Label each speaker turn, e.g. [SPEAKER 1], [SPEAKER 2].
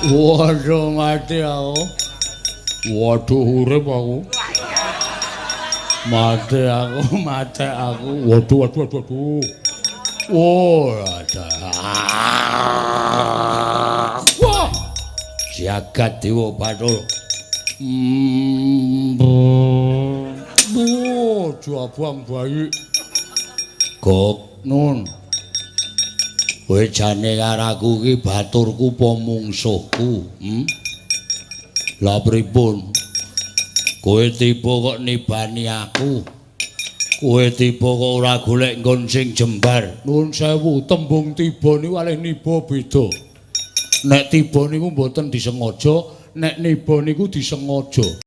[SPEAKER 1] Waduh, mati aku. Waduh, urip aku. Mati aku, mati aku. Waduh, waduh, waduh, waduh. Oh, ada. Wah. Jagat Dewa Bathara. Oh, jabang bayi. Gok nun. Kowe jane karo aku iki baturku apa mungsuhku? Hmm? Lah pripun? Kowe tiba kok nibani aku. Kowe tiba kok ora golek nggon sing jembar. Nuwun sewu, tembung tiba niku kalih niba beda. Nek tiba niku mboten disengaja, nek niba niku disengaja.